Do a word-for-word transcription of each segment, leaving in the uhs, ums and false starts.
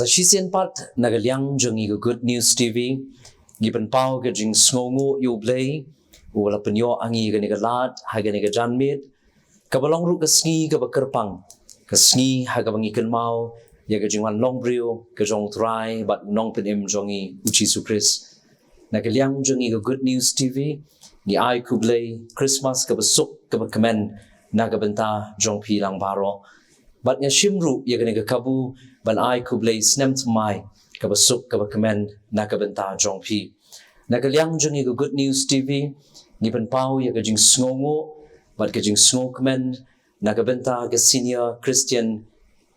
Sa shisien pat na ka liang jong ngi ka Good News T V, ngi pynpaw ka jingsngewnguh ïa U Blei, uba la pynïoh ha ngi kane ka lad, ha kane ka janmiet, kaba long ruh ka sngi kaba kyrpang, ka sngi ha kaba ngi kynmaw ïa ka jingwan long briew ka jong U Trai bad Nongpynim jong ngi U Jisu Khrist. Na ka liang jong ngi ka Good News T V, ngi ai khublei Christmas kaba suk kaba kmen na ka bynta jong phi lang baroh. Bad nga shim ruh ïa kane ka kabu ban ai khublei snem thymmai kaba suk kaba kmen na ka bynta jong phi. Na ka liang jong ngi ka Good News T V, ngi pynpaw ïa ka jingsngewnguh bad ka jingsngewkmen na ka bynta ka Senior Christian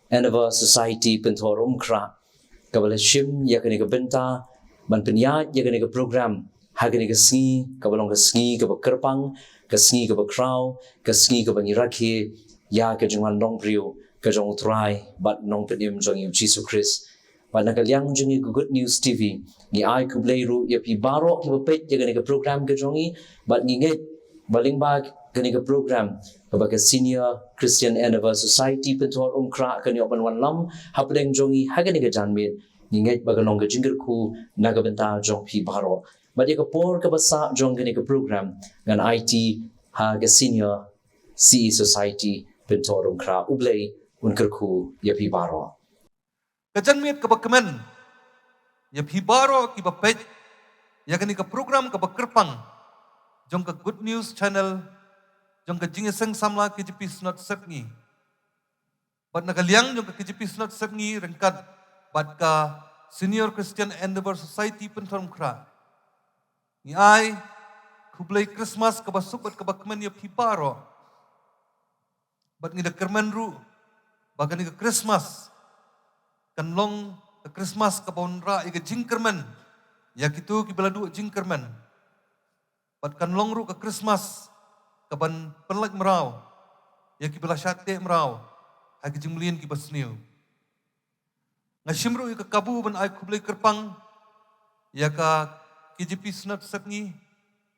Endeavour Society Pynthorumkhrah, kaba la shim ïa kane ka bynta ban pynïaid ïa kane ka program ha kane ka sngi kaba long ka sngi kaba kyrpang, ka sngi kaba khraw, ka sngi kaba ngi rakhe ïa ka jingwan long briew ka jong U Trai bad Nongpynim jong ngi U Jisu Khrist. Bad na ka liang jong ngi ka Good News T V, ngi ai khublei ruh ïa phi baroh kiba peit ïa kane ka program ka jong ngi, bad ngi ngeit ba lyngba kane ka program kaba ka Senior Christian Endeavour Society Pynthorumkhrah kan ïoh ban wanlam hapdeng jong ngi ha kane ka janmiet, ngi ngeit ba kan long ka jingkyrkhu na ka bynta jong phi baroh. Bad ïa ka por kaba sah jong kane ka program ngan aiti ha ka Senior C E Society Pynthorumkhrah. U Blei un kyrkhu ïa phi baroh. Ka janmiet kaba kmen ïa phi baroh kiba peit ïa kane ka program kaba kyrpang jong ka Good News Channel jong ka Jingïaseng Samla K J P Synod Sepngi. Bad na ka liang jong ka K J P Synod Sepngi ryngkat bad ka Senior Christian Endeavour Society Pynthorumkhrah, ngi ai khublei Christmas kaba suk bad kaba kmen ïa phi baroh. Bad ngi da kyrmen ruh ba kane ka Christmas kan long ka Christmas kaba wanrah ïa ka jingkyrmen ïa kito kiba la duh jingkyrmen. Bad kan long ruh ka Christmas kaban pynlait mraw ïa kiba la shah teh mraw ha ki jingmlien kiba sniew. Nga shim ruh ïa ka kabu ban ai khublei kyrpang ïa ka K J P Synod Sepngi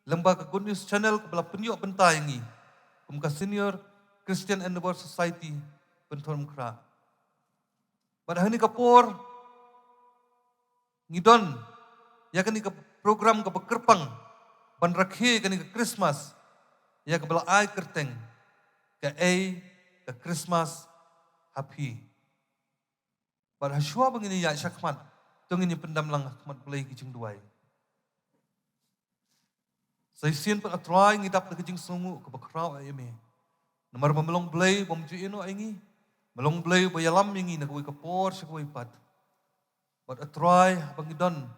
lyngba ka Good News Channel kaba la pynïoh bynta ïa ngi kum ka Senior Christian Endeavour Society Pynthorumkhrah. Bad ha kane ka por ngi don ïa kane ka program kaba kyrpang ban rakhe kane ka Christmas ïa kaba la ai kyrteng Kaei ka Christmas ha phi. Bad ha shuwa ba ngin ïaid shakhmat, to ngin ïa pyndem lang ha khmat U Blei ki jingduwai. Sa shisien pat A Trai ngi dap da ka jingsngewnguh kaba khraw ïa me. Namar ba me long Blei bym ju ïehnoh ïa ngi, me long Blei ba ïalam ïa ngi na kawei ka por sha kawei pat. Bad A Trai haba ngi don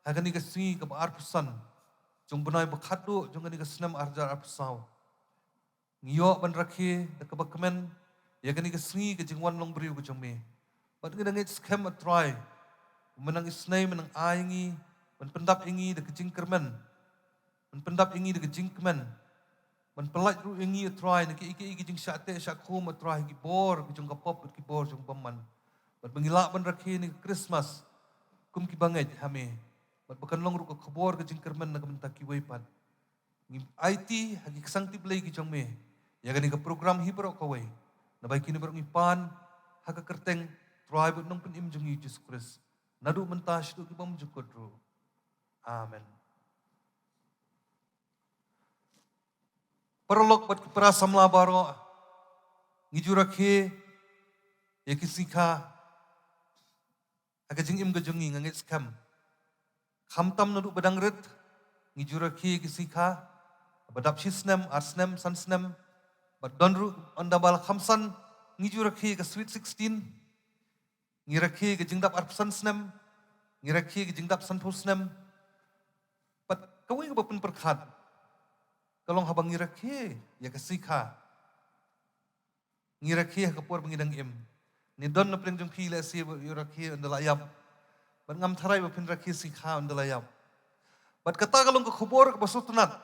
ha kane ka sngi kaba arphew san jong u bnai ba khatduh jong kane ka snem arhajar arphew saw, ngi ïoh ban rakhe da kaba kmen ïa kane ka sngi ka jingwan long briew ka jong me. Bad ngi da ngeit skhem A Trai, me nang isynei, me nang ai ïa ngi ban pyndap ïa ngi da ka jingkyrmen, ban pyndap ïa ngi da ka jingkmen, ban pynlait ruh ïa ngi A Trai na kiei kiei ki jingshah teh shah khum A Trai, ki bor ki jong ka pop bad ki bor jong u bymman. Bad ba ngi lah ban rakhe ïa kane ka Christmas kum kiba ngeit ha me, bad ba kan long ruh ka khubor ka jingkyrmen na ka bynta kiwei pat. Ngi aiti ha ki ksangti Blei ki jong me ïa kane ka program hi baroh kawei. Naba ïa kine baroh ngi pan ha ka kyrteng U Trai bad Nongpynim jong ngi Jisu Khrist, naduh mynta shaduh ki bymjukut ruh. Amen. Paralok bad ki para samla baroh, ngi ju rakhe ïa ki sngi kha ha ka jingim ka jong ngi, nga ngeit skhem. Khamtam naduh ba dang rit ngi ju rakhe ïa ki sngi kha, ba dap shi snem, ar snem, san snem, bad don ruh ynda ba la khamsan ngi ju rakhe ïa ka Sweet Sixteen, ngi rakhe ïa ka jingdap arphew san snem, ngi rakhe ïa ka jingdap sanphew snem. Bad kawei kaba pynpyrkhat ka long haba ngi rakhe ïa ka sngi kha, ngi rakhe ha ka por ba ngi dang im. Ngi don na pdeng jong phi lehse ba ïoh rakhe ynda la ïap, bad ngam tharai ba phin rakhe sngi kha ynda la ïap. Bad kata ka long ka khubor kaba sngewtynnat,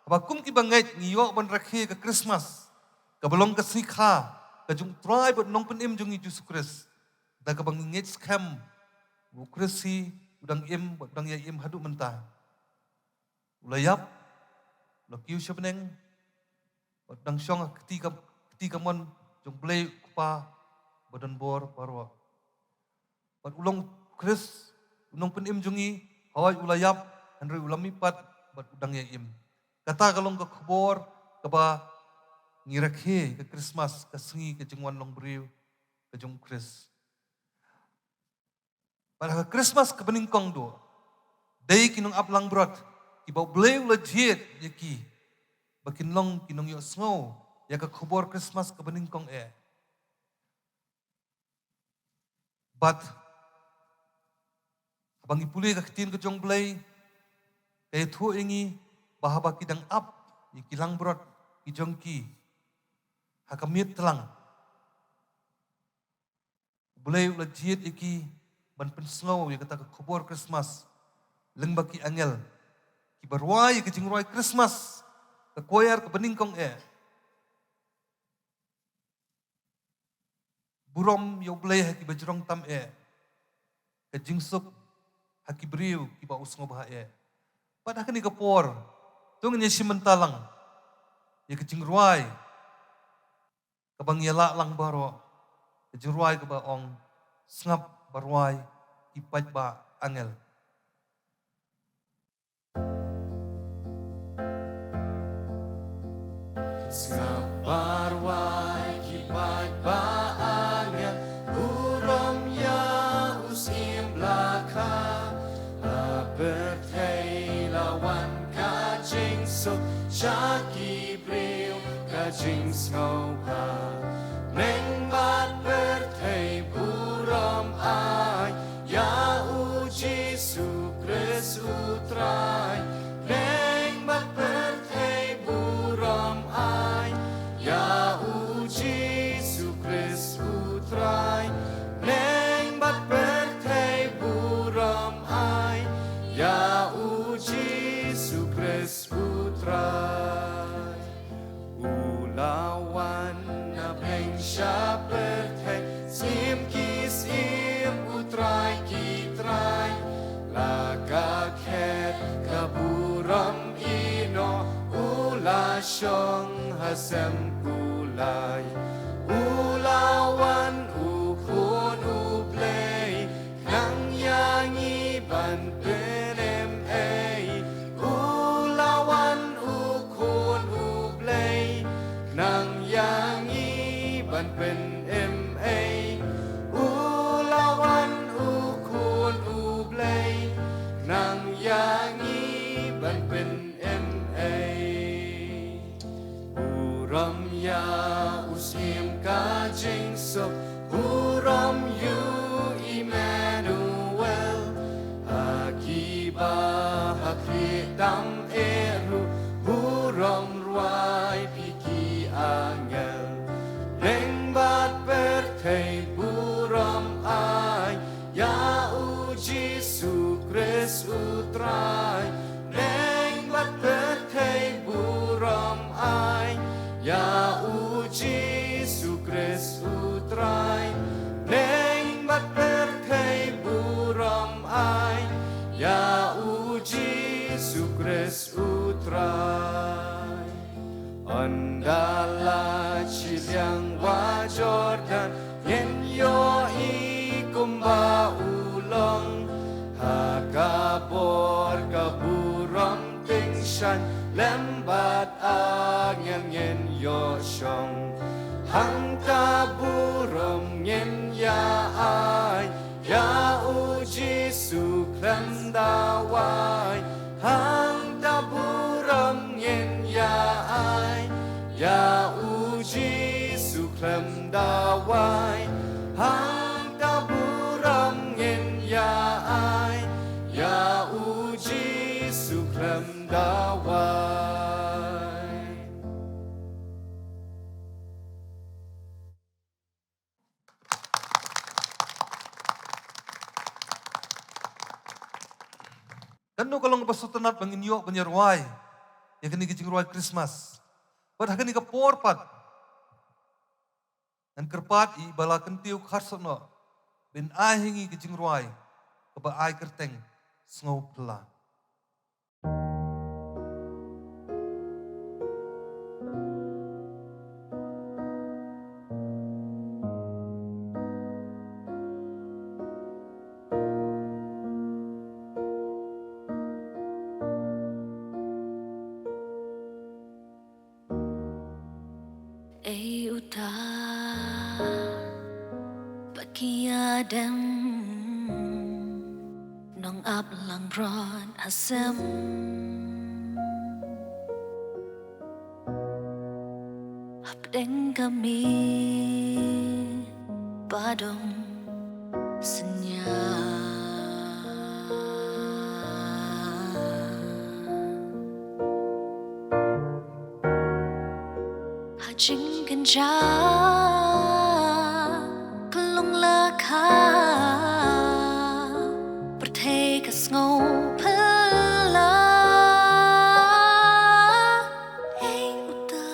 haba kum kiba ngeit ngi ïoh ban rakhe ka Christmas, kaba long ka sngi kha ka jong U Trai bad Nongpynim jong ngi Jisu Khrist, da kaba ngi ngeit skhem ba U Khrist hi u dang im bad u dang ïai im haduh mynta. U la ïap, u la kiew sha bneng, bad u dang shong ha ka kti ka, kti kamon jong U Blei U Kpa ba don bor baroh. U long Khrist, u nongpynim jong ngi, hooid u la ïap, hynrei u la mihpat, bad u dang ïa im. Kata ka long ka khubor, kaba ngi rakhe, ka Christmas, ka sngi, ka jingwan long briew, ka jong u Khrist. Bad ha ka Christmas kaba nyngkong duh, dei ki nongap langbrot, kiba U Blei u la jied ïa ki, ba kin long ki nongïohsngew ïa ka khubor Christmas kaba nyngkong eh. Bad haba ngi pule ka ktien ka jong U Blei, ka ïathuh ïa ngi, ba haba ki dang ap ïa ki langbrot ki jong ki ha ka miet tlang, U Blei u la jied ïa ki ban pynsngew ïa kata ka khubor Christmas lyngba ki angel, kiba rwai ïa ka jingrwai Christmas, ka choir kaba nyngkong eh. Burom ïa U Blei ha kiba jrong tam eh, ka jingsuk ha ki briew kiba u sngewbha eh. Bad ha kane ka por, to ngin ïa shim bynta lang ïa ka jingrwai kaba ngi ïa lah lang baroh, ka jingrwai kaba ong, Sngap ba rwai ki paidbah angel. Sngap ba rwai ki paidbah angel, burom ïa u Syiem Blakha. Ha pyrthei la wan ka jingsuk, sha ki briew ka jingsngewbha. Neng bad pyrthei burom ai ïa u Jisu Khrist U Trai. Neng bad pyrthei burom ai ïa u Jisu Khrist U Trai. Neng bad pyrthei burom ai ïa u Jisu Khrist U Trai. U la wan na pdeng sha pyrthei, Syiem ki syiem, U Trai ki trai. La ka khet ka burom ïehnoh, u la shong ha sem kulai. U la wan U Khun U Blei, khnang ïa ngi ban pynim ei. U la wan U Khun U Blei, khnang ïa ngi ban pynim ei. U la wan U Khun U Blei, khnang ïa ngi ban pynim ei. Burom ïa u Syiem ka jingsuk, burom ïa u Immanuel. Ha kiba ha khlieh tam eh ruh, burom rwai phi ki angel. Neng bad pyrthei burom ai ïa u Jisu Khrist U Trai. Neng bad pyrthei burom ai ïa u Jisu Khrist U Trai. Neng bad pyrthei burom ai ïa u Jisu Khrist U Trai. Ynda la shiliang wa Jordan, ngin ïohi kumba u long. Ha ka bor ka burom tyngshaiñ, lem bad angel ngin ïoh shong. Hangta burom ngin ïa ai ïa u Jisu khlem dawai. Hangta burom ngin ïa ai ïa u Jisu khlem dawai. Hangta burom ngin ïa ai ïa u Jisu khlem dawai. Kano ka long kaba sngewtynnat ba ngin ïoh ban ïa rwai ïa kane ka jingrwai Christmas? Bad ha kane ka por pat, ngan kyrpad ïa i ba la kyntiew kharsaw noh ban ai ha ngi ka jingrwai kaba ai kyrteng Sngewphylla. Ba ki ïa dem nong ap langbrot ha sem. Hapdeng ka miet ba dong synñia. Ha jingkynjah ka long la ka pyrthei ka sngew phylla. Ei uta.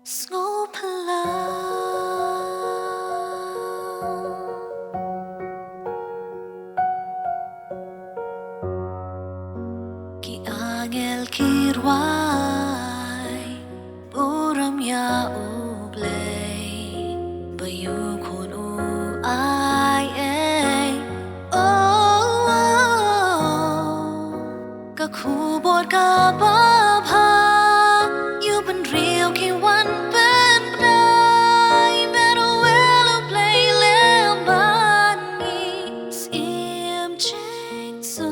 Sngew phylla. Ki angel ki rwai burom ïa U Blei ba ïa u khun u ai ei. Oh, oh, oh. Ka khubor kaba bha ïa u bynriew ki wan pynbnai. Mero wel U Blei lem bad ngi. Syiem jingsuk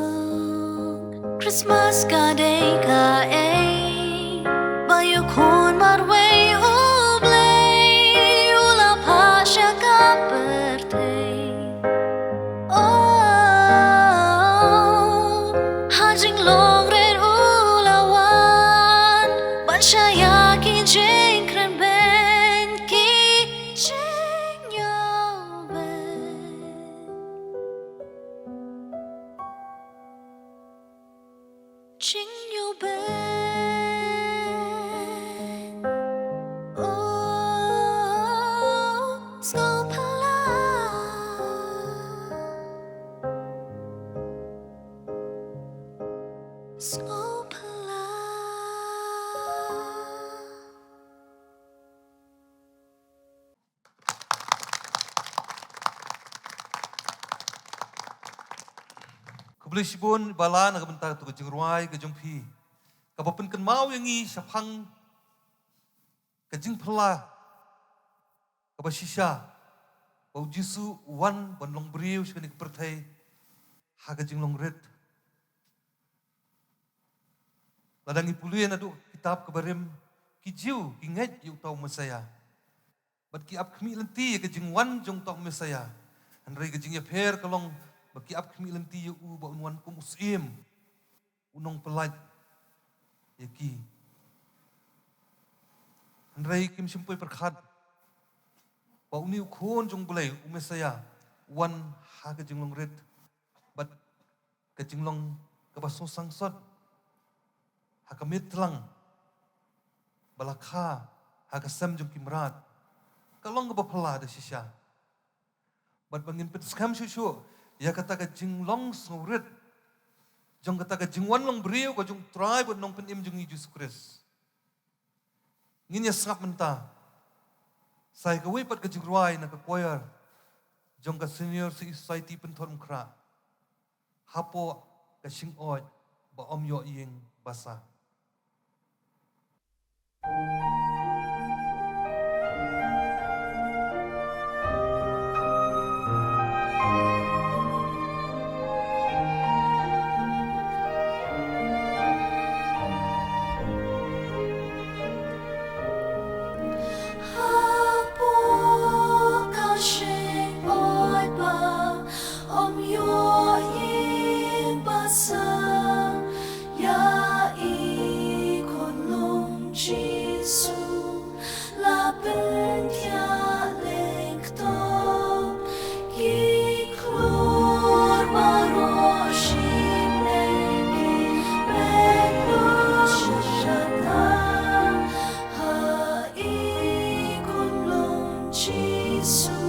Christmas ka dei kaei ba ïa u khun marwei U Blei u la phah sha ka pyrthei. Oh, ha jinglong rit u la wan ban shah ïa ki jingkren beiñ, ki jingïoh beiñ. Jingïoh beiñ. Oh, sngew phylla. Sngew phylla. Khublei shibun Bah Lah na ka bynta katu ka jingrwai ka jong phi, kaba pynkynmaw ïa ngi shaphang ka jingphylla kaba shisha ba U Jisu u wan ban long briew sha kane ka pyrthei ha ka jinglong rit. Lada ngi pule naduh kitab kaba rim, ki Jiw ki ngeit ïa uta u Messaïah. Bad ki ap khmih lynti ïa ka jingwan jong uta u Messaïah. Hynrei ka jingïapher ka long ba ki ap khmih lynti ïa u ba un wan kum u syiem, u nongpyllait ïa ki. Hynrei kim shym poi pyrkhat ba une u Khun jong U Blei, u Messaïah, u wan ha ka jinglong rit bad ka jinglong kaba sngewsih sot ha ka miet tlang ba la kha ha ka sem jong ki mrad, ka long kaba phylla da shisha. Bad ba ngin pynskhem shuh shuh ïa kata ka jinglong sngewrit jong kata ka jingwan long briew ka jong U Trai bad Nongpynim jong ngi Jisu Khrist, ngin ïa sngap mynta sa ïa kawei pat ka jingrwai na ka choir jong ka Senior Society Pynthorumkhrah, Hapoh ka Shingoid ba ym ïoh ïing basa. Hapoh ka Shingoid ba ym ïoh ïing basa, ïa i khunlung Jisu la pynthiah lyngkot, ki khlur baroh shi neng ki pynlut sha ta. Ha i khunlung Jisu,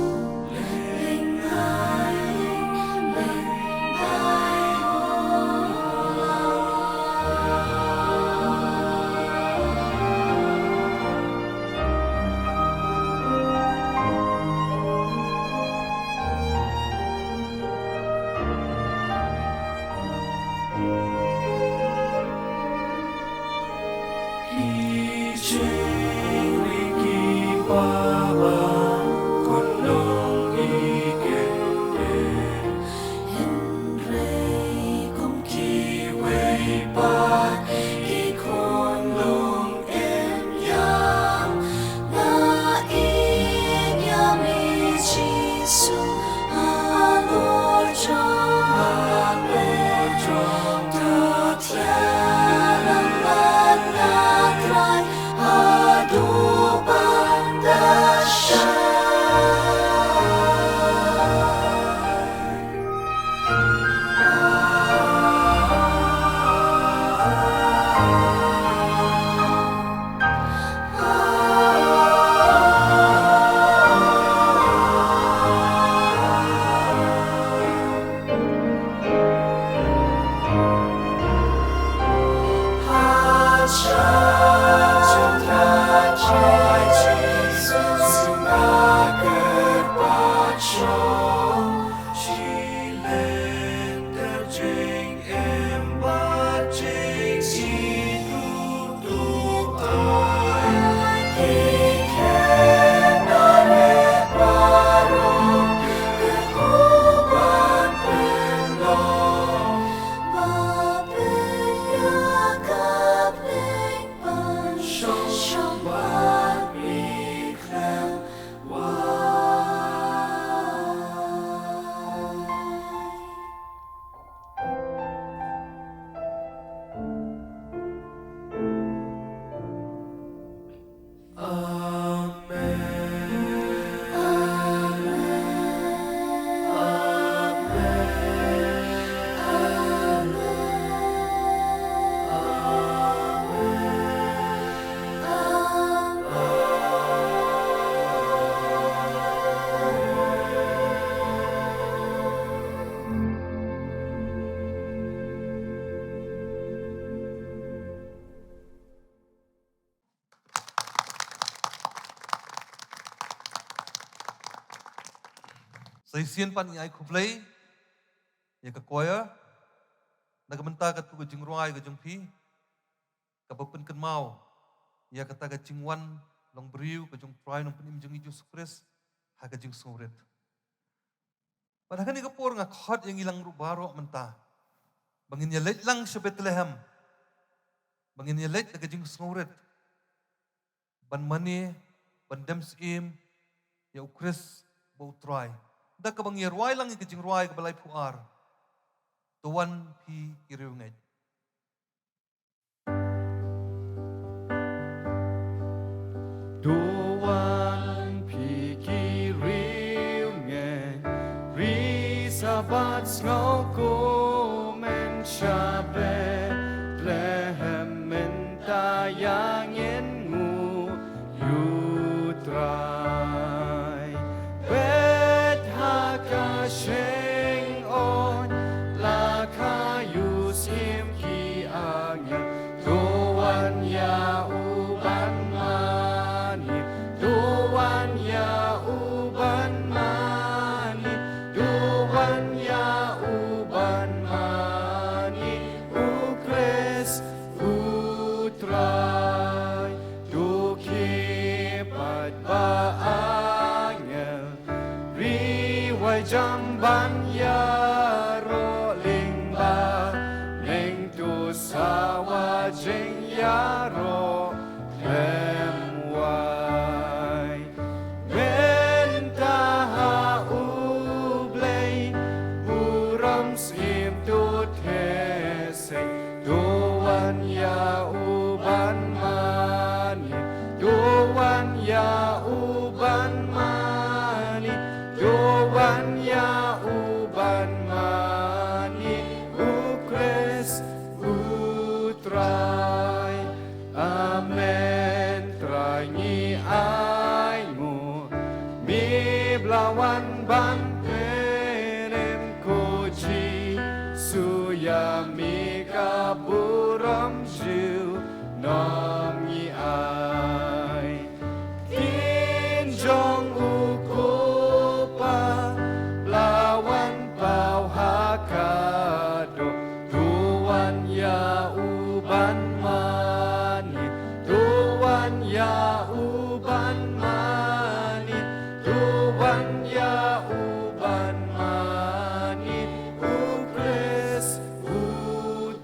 lyngngai lyngngai ho. Sa shisien pat ngi ai khublei ïa ka choir na ka bynta katto ka jingrwai ka jong phi, kaba pynkynmaw ïa kata ka jingwan long briew ka jong Trai Nongpynim jong ngi Jisu Khrist ha ka jingsngewrit. Bad ha kane ka por nga khot ïa ngi lang ruh baroh mynta ba ngin ïaleit lang sha Bethlehem, ba ngin ïaleit da ka jingsngewrit ban mane, ban dem syiem ïa u Khrist ba u Trai. Da kaba ngi rwai lang ïa ka jingrwai kaba laiphew ar, To wan phi ki riewngeit. To wan phi ki riewngeit, ri Sabath sngew kumne sha Bethlehem, mynta ïa ngin nguh ïa u Trai. Bad ha ka shynrang la ka ïohi ki angel, to wan ïa u ban mane, to wan ïa u ban mane, to wan ïa u ban mane, u Khrist u Trai. To khie pat ba angel ri wai jam ban ïaroh lyngba, nangta sawa jingïaroh lem wai. Mynta ha U Blei burom syiem to theh seh, to wan ïa u ban mane, to wan ïa u ban mane, to wan ïa u ban mane, u Khrist u Trai. Amen. Trai ngi ainguh, me ba la wan ban pynim, ko Jisu ïa me ka burom junom ngi ai. Ktien jong u Kpa ba la wan paw ha ka doh, to wan ïa u ban mane, to wan ïa u ban mane, to wan ïa u ban mane, u Khrist u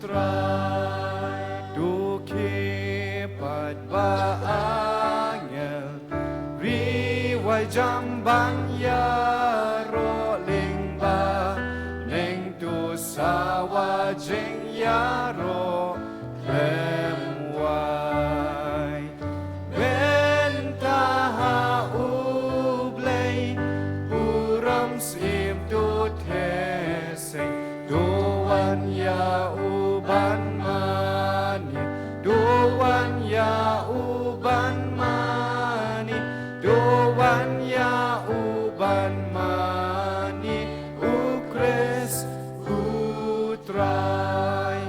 Trai. To khie pat ba angel ri wai jam ban ïaroh lyngba, nangta sawa jingïaroh lem wai. Mynta ha U Blei burom syiem to theh seh, to wan ïa u ban mane, to wan ïa u ban mane, to wan ïa u ban mane, u Khrist u Trai.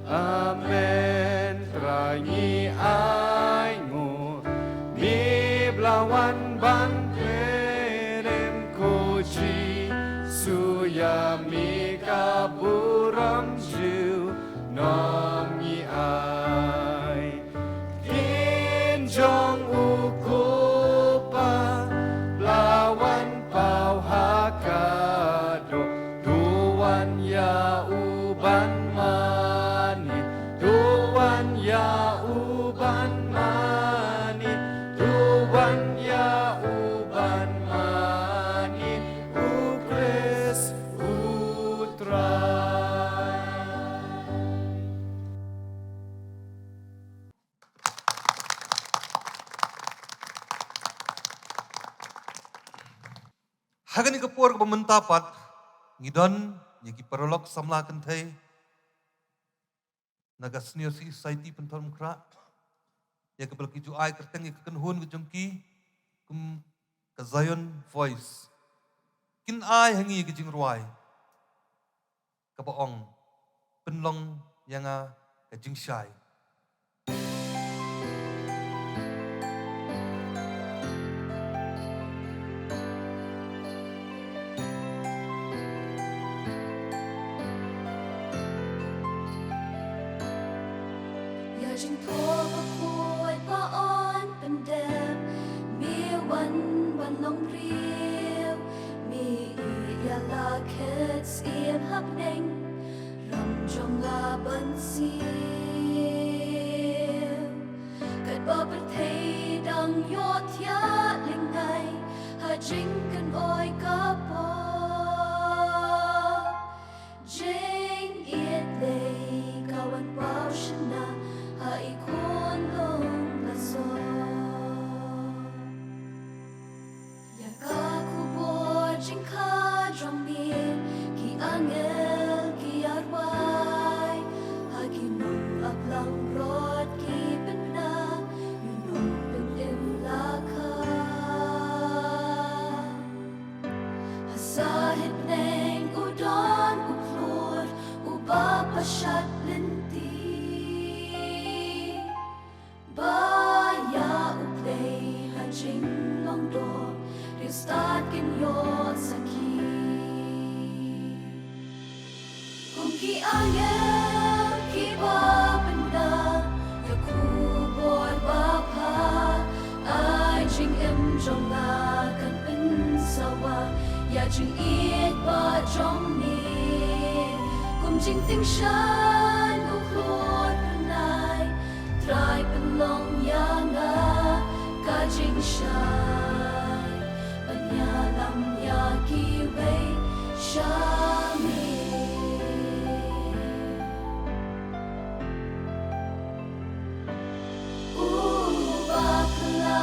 Amen. Trai ngi ainguh, me ba la wan ban pynim, ko Jisu ïa me ka burom junom ngi ai. Ktien jong u Kpa ba la wan paw ha ka doh, to wan ïa u ban mane, to wan ïa u ban mane, to wan ïa u ban mane, u Khrist u Trai. Ha kane ka por kaba mynta pat ngi don ïa ki paralok samla kynthei na ka Senior Citizen Society Pynthorumkhrah, ïa kiba la ki ju ai kyrteng ïa ka kynhun ka jong ki kum ka Zion Voice. Kin ai ha ngi ïa ka jingrwai kaba ong, Pynlong ïa nga ka jingshai. Jingthoh bakhuid ba yn pyndep, me wan ban long briew, me ïa la khet syiem ha bneng, ram jong nga ban siew. Katba pyrthei dang ïohthiah lyngngai ha jingkynoi ka pop, jingïeit lei ka wan paw shynna ha i khunlung la sor. Ïa ka khubor jingkha jong me ki angel ki ïa rwai, ha ki nongaplangbrot ki pynbna, ngi nongpynim la kha. Ha sahied bneng u don u khlur uba pashat lynti, ba ïa U Blei ha jinglong doh, riewstad kin ïoh sakhi. Kum ki angel kiba pynbna ïa ka khubor babha, ai jingim jong nga kan pynsawa ïa jingïeit ba jong me. Kum jingtingshan u khlur pynai, Trai pynlong ïa nga ka jingshai, ban ïalam ïa kiwei sha me. Uba phylla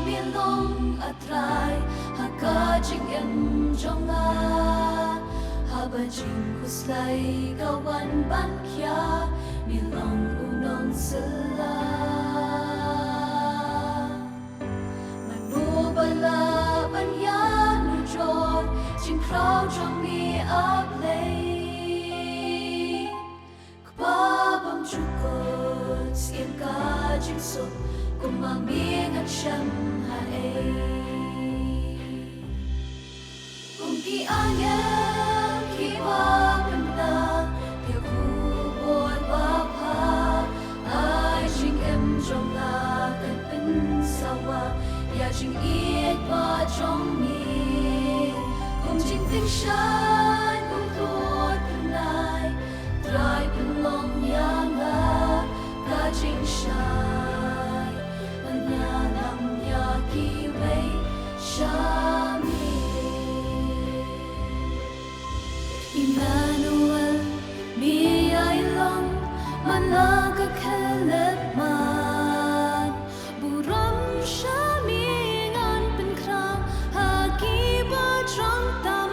me long a Trai ha ka jingim jong nga, haba jingkhuslai ka wan ban khia, me long u nongsylla. Mano ba lah ban ïanujor jingkhraw jong me, A Blei? Kpa bymjukut, syiem ka jingsuk, kum ma me ngan shem haei? Kum ki angel kiba pynbna ïa ka khubor babha, ai jingim jong nga kan pynsawa ïa jingïeit ba jong me. Kum jingtingshan u khlur pynai, Trai pynlong ïa nga ka jingshai, ban ïalam ïa kiwei sha me. Immanuel, me ïa i long man la ka khyllipmat. Burom sha me ngan pynkhraw ha kiba jrong tam.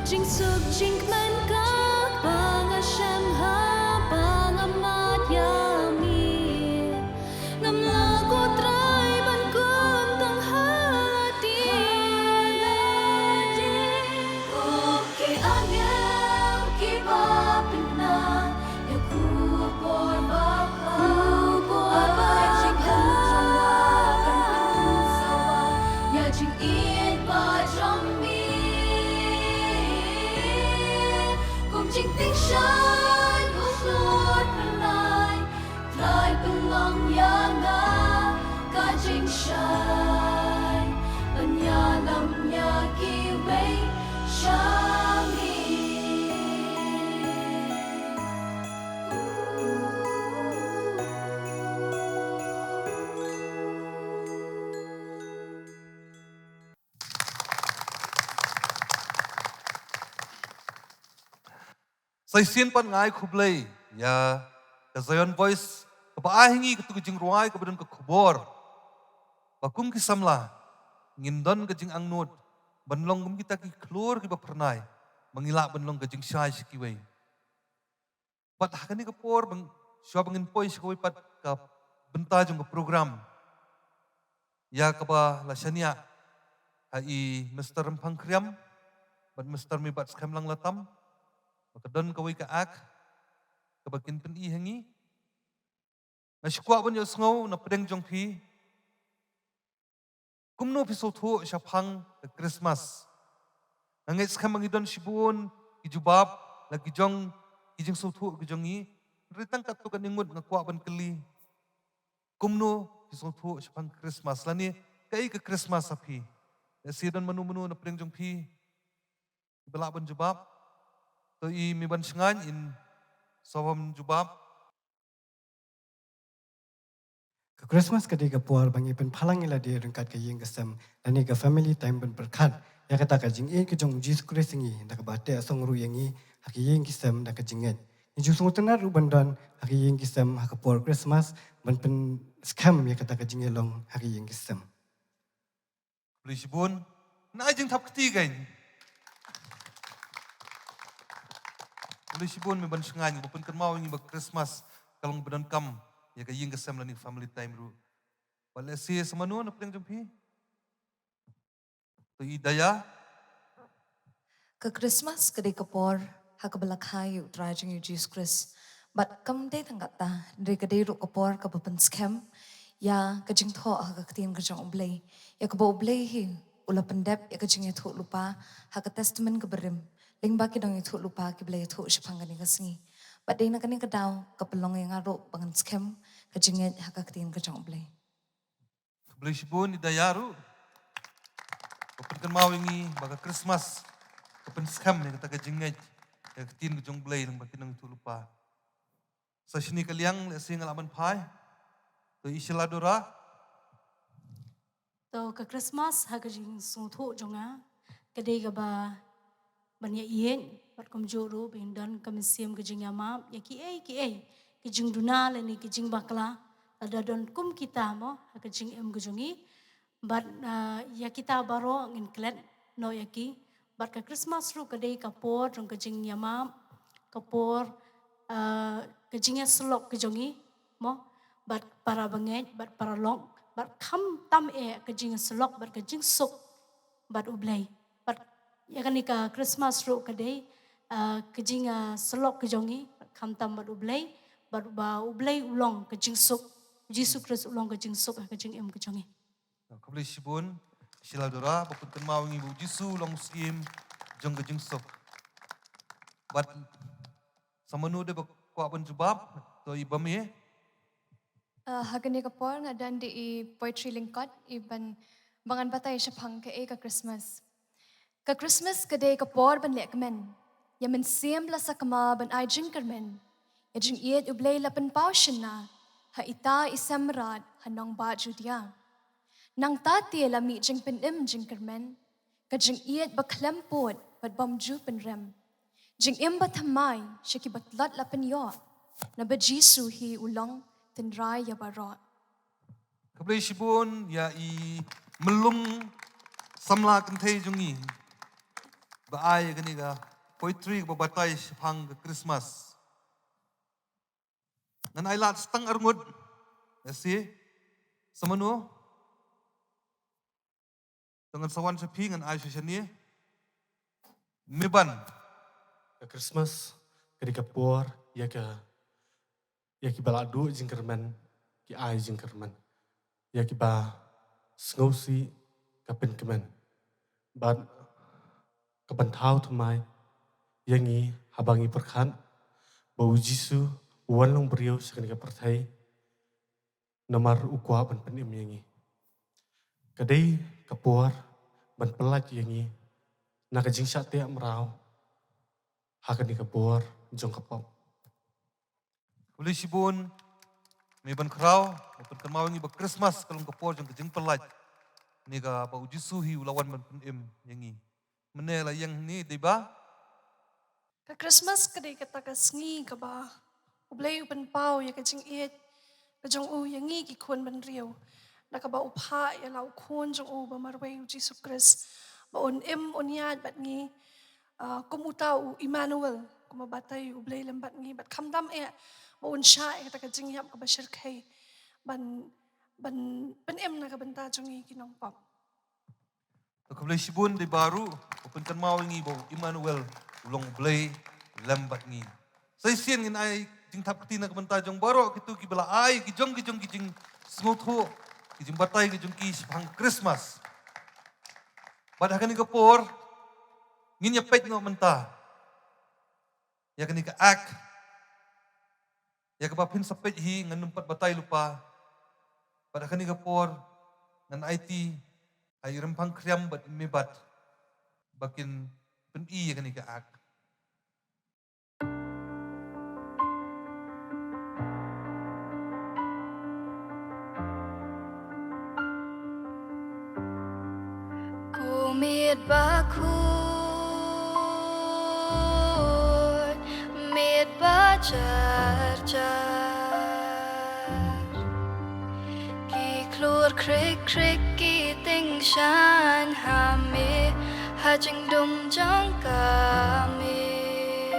Jingsuk jingkmen kaba nga shem haba nga mad ïa me. Ngam lah ko Trai ban kum tang ha lade. Kum ki angel kiba pynbna ïa ka khubor babha, ai jingim jong nga kan pynsawa ïa jingïeit ba jong me. Kum jingtingshan u khlur pynai, Trai pynlong ïa nga ka jingshai, ban ïalam ïa kiwei sha me. Sa shisien pat nga ai khublei ïa ka Zion Voice kaba ai ha ngi katu ka jingrwai kaba don ka khubor ba kum ki samla ngin don ka jingangnud ban long kum kita ki khlur kiba phyrnai, ba ngi lah ban long ka jingshai sha kiwei. Bad ha kane ka por, ban, shuwa ba ngin poi sha kawei pat ka bynta jong ka program, ïa kaba la shaniah ha i Mister Rymphang Khriam bad Mister Meibat Skhem Langlatam, ba ka don kawei ka act kaba kin pyni ha ngi. Nga shu kwah ban ïohsngew na pdeng jong phi, kumno phi sngewthuh shaphang ka Christmas? Nga ngeit skhem ba ngi don shibun ki jubab la ki jong ki jingsngewthuh ki jong ngi. Hynrei tang katto katne ngut nga kwah ban kylli, kumno phi sngewthuh shaphang Christmas lane kaei ka Christmas ha phi? Lehse don mano mano na pdeng jong phi ba lah ban jubab. To i, me ban shngaiñ in sa wan jubab. Ka Christmas ka dei ka por ba ngi pynphalang ïa lade ryngkat ka ïing ka sem lane ka family time ban pyrkhat ïa kata ka jingïeit ka jong u Jisu Khrist ïa ngi, da kaba teh song ruh ïa ngi ha ka ïing ka sem da ka jingngeit. Ngi ju sngewtynnat ruh ban don ha ka ïing ka sem ha ka por Christmas ban pynskhem ïa kata ka jingïalong ha ka ïing ka sem. Khublei shibun. Nai jingthap kti kein. Khublei shibun, me ban shngaiñ, ba pynkynmaw ïa ngi ba Christmas ka long ba donkam ïa ka ïing ka sem lane family time ruh. Ba lehse sa mano na pdeng jong phi? To i Daya. Ka Christmas ka dei ka por ha kaba la kha ïa u Trai jong ngi u Jisu Khrist. Bad kam dei tang katta, hynrei ka dei ruh ka por kaba pynskhem ïa ka jingthoh ha ka ktien ka jong U Blei, ïa kaba U Blei hi u la pyndep ïa ka jingïathuhlypa ha ka Testament kaba rim, lyngba ki nongïathuhlypa kiba la ïathuh shaphang kane ka sngi. Bad dei na kane ka daw ka pynlong ïa nga ruh ba ngan skhem ka jingngeit ha ka ktien ka jong U Blei. Khublei shibun i Daya ruh ba pynkynmaw ïa ngi ba ka Christmas ka pynskhem ïa kata ka jingngeit ïa ka ktien ka jong U Blei lyngba ki nongïathuhlypa. Sa shini ka liang lehse nga lah ban phai. To i Sheila Dora. To ka Christmas ha ka jingsngewthuh jong nga ka dei kaba ban ïa ïeit bad kumjuh ruh ban don ka mynsiem ka jingïamap ïa kiei kiei ki jingduna lane ki jingbakla lada don kum kita mo ha ka jingim ka jong ngi. Bad ïa kita baroh ngin klet noh ïa ki. Bad ka Christmas ruh ka dei ka por jong ka jingïamap, ka por ka jingïasyllok ka jong ngi mo, bad para bangeit bad para lok, bad khamtam eh ka jingïasyllok bad ka jingsuk bad U Blei. Bad ïa kane ka Christmas ruh ka dei ka jingïasyllok ka jong ngi bad khamtam bad U Blei, bad ba U Blei u long ka jingsuk, Jisu Khrist u long ka jingsuk ha ka jingim ka jong ngi. Khublei shibun Sheila Dora ba pynkynmaw ïa ngi ba U Jisu u long u syiem jong ka jingsuk. Bad sa mano de ba kwah ban jubab? To i Bam ïa. Ha kane ka por nga don da i poetry lyngkot i ban ba ngan batai shaphang kaei ka Christmas. Ka Christmas ka dei ka por ban lehkmen ïa mynsiem ba la sakma ban ai jingkyrmen ïa jingïeit U Blei la pynpaw shynna ha ita i sem mrad ha nongbah Judia. Nangta te la mih jingpynim jingkyrmen, ka jingïeit ba khlem pud bad bym ju pynrem, jingim ba thymmai sha kiba tlot la pynïoh, naba Jisu hi u long tynrai ïa baroh. Khublei shibun ïa i Myllung, samla kynthei jong ngi ba ai kane ka poetry kaba batai shaphang ka Christmas. Ngan ai lad sa tang arngut. Ïa si sa mano? Te ngan sa wan sha phi, ngan ai sha shane. Miban. Ka Christmas ka dei ka por ïa ka, ïa kiba la duh jingkyrmen ki ai jingkyrmen, ïa kiba sngewsih ka pynkmen. Bad ka ban thaw thymmai ïa ngi haba ngi pyrkhat ba U Jisu u wan long briew sha kane ka pyrthei namar u kwah ban pynim ïa ngi. Ka dei ka por ban pyllait ïa ngi na ka jingshah teh mraw ha kane ka por jong ka pop. Khublei shibun Miban Khraw, ba pynkynmaw ïa ngi ba Christmas ka long ka por jong ka jingpyllait, ne kaba U Jisu hi u la wan ban pynim ïa ngi. Mynne la ïeng hangne dei ba. Ka Christmas ka dei kata ka sngi kaba U Blei u pynpaw ïa ka jingïeit ka jong u ïa ngi ki khun bynriew, da kaba u phah ïa la u khun jong u ba marwei U Jisu Khrist, ba un im un ïaid bad ngi, ah, kum uta u Immanuel, kumba batai U Blei lem bad ngi, bad khamtam eh ba un shah ïa kata ka jingïap kaba shyrkhei ban, ban pynim na ka bynta jong ngi ki nongpop. To khublei shibun dei baroh, ba pynkynmaw ïa ngi ba u Immanuel u long U Blei lem bad ngi. Sa shisien ngin ai jingthap kti na ka bynta jong baroh kito kiba la ai ki jong ki jong ki jingsngewthuh, ki jingbatai ki jong ki shaphang Christmas. Bad ha kane ka por ngin ïa peit noh mynta ïa kane ka act Ïa kaba phin sa peit hi ngan nym pat batai lypa. Bad ha kane ka por ngan aiti ha i Rymphang Khriam bad i Mebat ba kin pyni ïa kane ka ak. Ko miet ba khuid, miet ba jar jar. Ki khlur khrik khrik ki tyngshaiñ ha me, ha jingdum jong ka miet.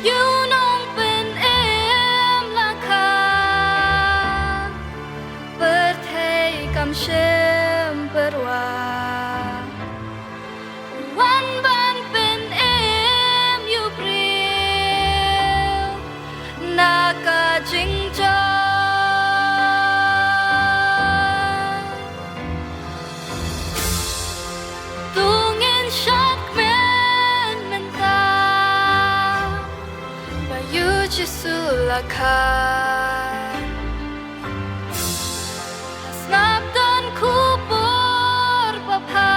Ïa u nongpynim la kha, pyrthei kam shym pyrwa. Wan ban pynim ïa u briew na ka jingjot. To ngin shad kmen mynta ba ïa u Jisu la kha. Sngap don khubor ba bha,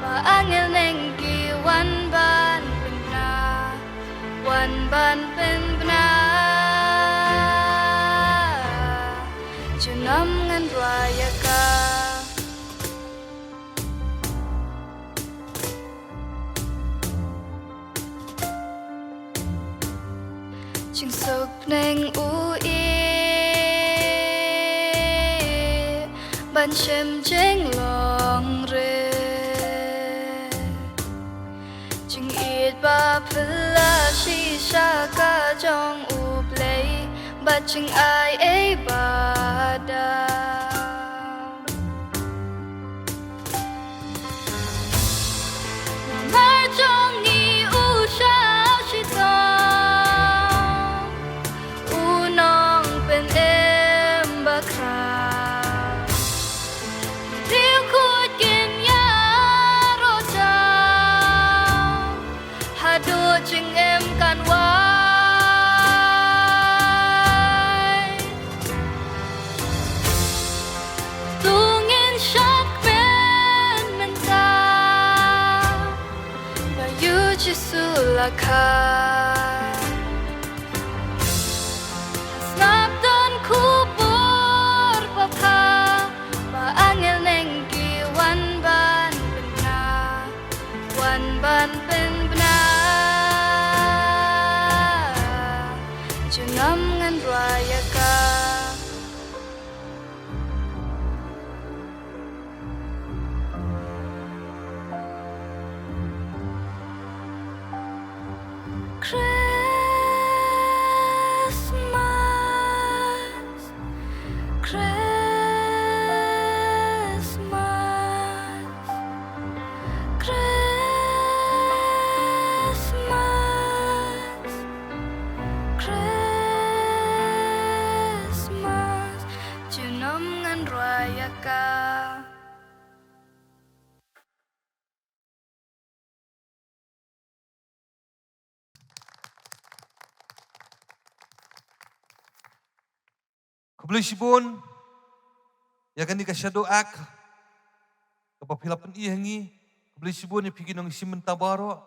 ba angel neng ki wan ban pynbna, wan ban pynbna. Junom ngan rwai ïa ka. Jingsuk bneng u ïeh ban shem jinglong rit. Jingïeit ba phylla shisha ka jong U Blei bad jingai ei ba dang. Namar jong ngi u shah shitom, u nongpynim bakhraw. Ki riewkhuid kin ïaroh jam haduh jingim kan wai. To ngin shad kmen mynta ba ïa u Jisu la kha. Sngap don khubor ba bha, ba angel neng ki wan ban pynbna, wan ban pynbna. Junom ngan rwai ïa ka. Christmas, Christmas, Christmas, Christmas. Junom ngan rwai ïa ka. Khublei shibun ïa kane ka Shadow Act kaba phi la pyni ha ngi. Khublei shibun ïa phi ki nongshim bynta baroh.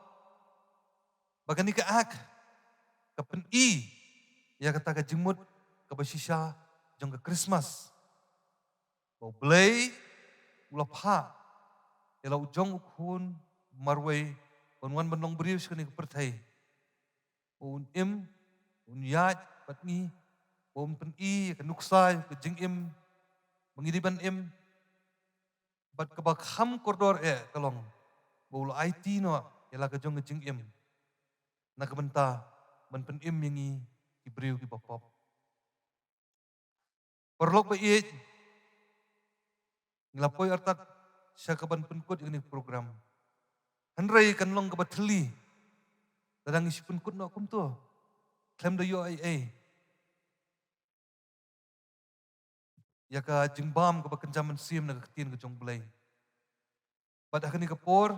Ba kane ka act ka pyni ïa kata ka jingmut kaba shisha jong ka Christmas. Ba U Blei u la phah ïa la u jong u khun marwei ban wan ban long briew sha kane ka pyrthei. Ba un im, un ïaid bad ngi, ba un pyni ïa ka nuksa ka jingim ba ngi dei ban im. Bad kaba kham kordor eh ka long ba u la aiti noh ïa la ka jong ka jingim na ka bynta ban pynim ïa ngi ki briew kiba pop. Paralok ba ïeit, ngi la poi artat sha kaban pynkut ïa kane ka program. Hynrei kan long kaba thylli lada ngi shu pynkut noh kumto khlem da ïoh ei ei ïa ka jingbam kaba kynja mynsiem na ka ktien ka jong U Blei. Bad ha kane ka por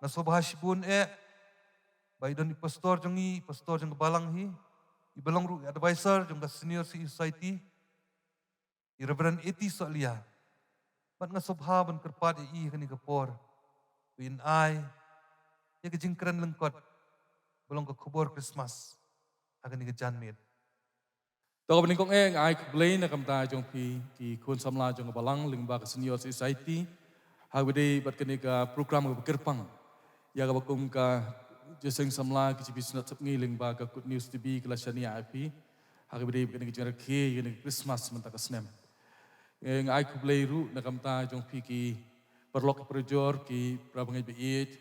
nga sngewbha shibun eh ba i don i pastor jong i, i pastor jong ka balang hi, i ba long ruh i advisor jong ka Senior Citizen Society, i Reverend A T Sohliya. Bad nga sngewbha ban kyrpad ïa i ha kane ka por, ba in ai ïa ka jingkren lyngkot ba long ka khubor Christmas ha kane ka janmiet. To, kaba nyngkong eh nga ai khublei na ka bynta jong phi ki khun samla jong ka balang lyngba ka Senior Citizen Society ha kaba ïadei bad kane ka program kaba kyrpang, ïa kaba kum ka jingïaseng samla ki G B Synod Sepngi lyngba ka Good News T V ka la shaniah ïa phi ha kaba ïadei bad kane ka jingrakhe ïa kane ka Christmas mynta ka snem. Eh, nga ai khublei ruh na ka bynta jong phi ki paralok parajor, ki para bangeit ba ïeit,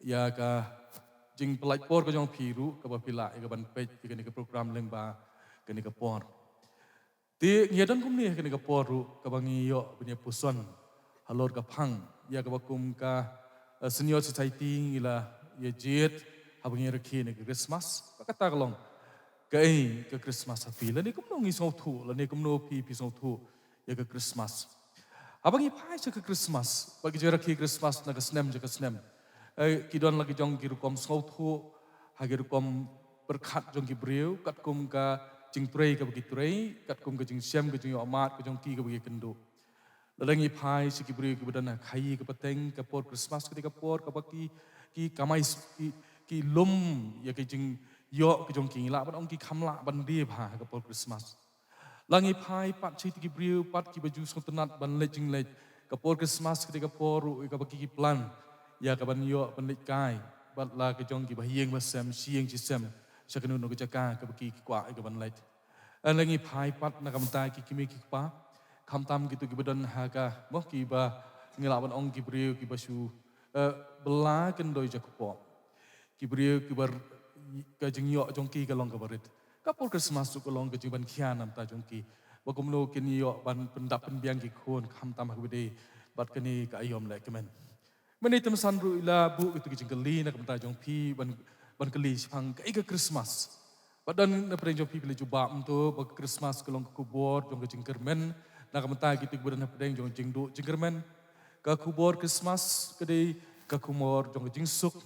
ïa ka jingpyllait por ka jong phi ruh kaba phi lah ïa ka ban peit ïa kane ka program lyngba kane ka por. Te ngi ïa don kumne ha kane ka por ruh kaba ngi ïoh ban ïa puson halor ka phang ïa kaba kum ka, eh, Senior Society ngi la ïa jied haba ngi rakhe ïa ka Christmas. Ba kata ka long kaei ka Christmas ha phi, lane kumno ngi sngewthuh, lane kumno phi phi sngewthuh ïa ka Christmas. Haba ngi phai sha ka Christmas, ba ki jingrakhe Christmas na ka snem sha ka snem, eh, ki don la ki jong ki rukom sngewthuh ha ki rukom pyrkhat jong ki briew, katkum ka jingtrei kaba ki trei, katkum ka jingshem ka jingïohmad ka jong ki kaba ki kynduh. Lada ngi phai sha ki briew kiba don ha khaii ka pateng, ka por Christmas ka dei ka por kaba ki, ki kamai s-, ki, ki lum ïa ka jingïoh ka jong ki, ngi lah ban ong ki kham lah ban die bha ha ka por Christmas. La ngi phai pat sha ki briew pat kiba ju sngewtynnat ban leit jingleit, ka por Christmas ka dei ka por ruh ïa kaba ki, ki plan ïa ka ban ïoh ban leit kai bad la ka jong kiba ha ïing ba sem, shi ïing shi sem, sha kano kano ka jaka kaba ki, ki kwah ïa ka ban leit. Eh, la ngi phai pat na ka bynta ki kmie ki kpa, khamtam kito kiba don ha ka, mo, kiba ngi lah ban ong ki briew kiba shu, eh, bylla kyndoi jakpoh. Ki briew kiba r-, ka jingïoh jong ki ka long kaba rit. Ka por Christmas ruh ka long ka jingban khia na ka bynta jong ki, ba kumno kin ïoh ban pyndap pynbiang ki khun, khamtam ha kaba ïadei bad kane ka aïom lehkmen. Mynta te mynsan ruh i la buh kito ki jingkylli na ka bynta jong phi ban, ban kylli shaphang kaei ka Christmas. Bad don na pdeng jong phi phi la jubab mynta ba ka Christmas ka long ka khubor jong ka jingkyrmen. Na ka bynta kito kiba don na pdeng jong ka jingduh jingkyrmen, ka khubor Christmas ka dei ka khubor jong ka jingsuk.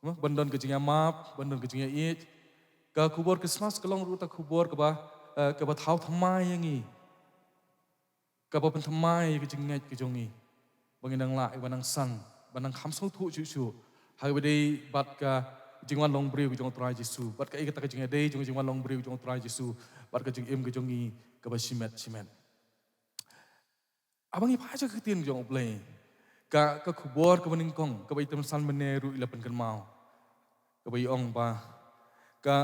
Mo, ban don ka jingïamap, ban don ka jingïaieit. Ka khubor Christmas ka long ruh ta khubor kaba, eh, kaba thaw thymmai ïa ngi, kaba pynthymmai ïa ka jingngeit ka jong ngi, ba ngin nang lah ïa ka ban nang san, ban nang kham sngewthuh shuh shuh ha kaba ïadei bad ka jingwan long briew ka jong U Trai Jisu, bad kaei kata ka jingïadei jong ka jingwan long briew ka jong U Trai Jisu bad ka jingim ka jong ngi kaba shimet shimet. Haba ngi phai sha ka Ktien jong U Blei, ka, ka khubor kaba nyngkong kaba i te mynsan mynne ruh i la pynkynmaw, kaba i ong ba ka,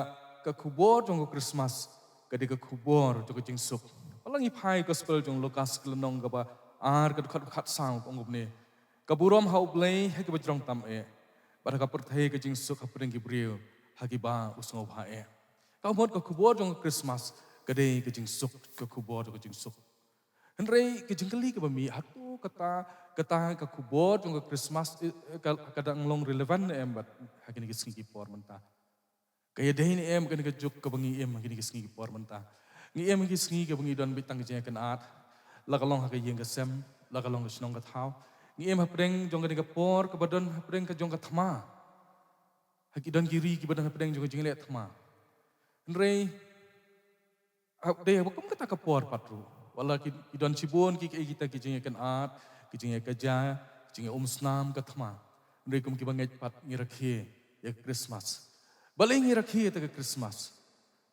ka khubor jong ka Christmas ka dei ka khubor jong ka jingsuk. Wat la ngi phai Gospel jong u Lukas ka lynnong kaba ar, ka dkhot ba khatsaw, ka ong kumne: Ka burom ha U Blei ha kiba jrong tam eh, bad ha ka pyrthei ka jingsuk hapdeng ki briew ha kiba u sngewbha eh. Ka mut ka khubor jong ka Christmas ka dei ka jingsuk, ka khubor jong ka jingsuk. Hynrei ka jingkylli kaba mih, hato kata, kata ka khubor jong ka Christmas, eh, eh, ka, ka dang long relevant ne em bad ha kine ki sngi ki por mynta? Ka ïadei ne em kane ka juk kaba ngi im ha kine ki sngi ki por mynta? Ngi im ha ki sngi kaba ngi don beit tang ka jingïakynad, la ka long ha ka ïing ka sem, la ka long ka shnong ka thaw. Ngi im hapdeng jong kane ka por kaba don hapdeng ka jong ka thma. Ha ki don ki ri kiba don hapdeng jong ka jingleh thma. Hynrei ha, dei ha kum kata ka por pat ruh, wat la ki, ki don shibun ki, ki, kita ki jingïakynad, ki jingïakajia, ki jingïaumsnam ka thma, hynrei kum ki bangeit pat ngi rakhe ïa ka Christmas. Balei ngi rakhe ïa kata ka Christmas?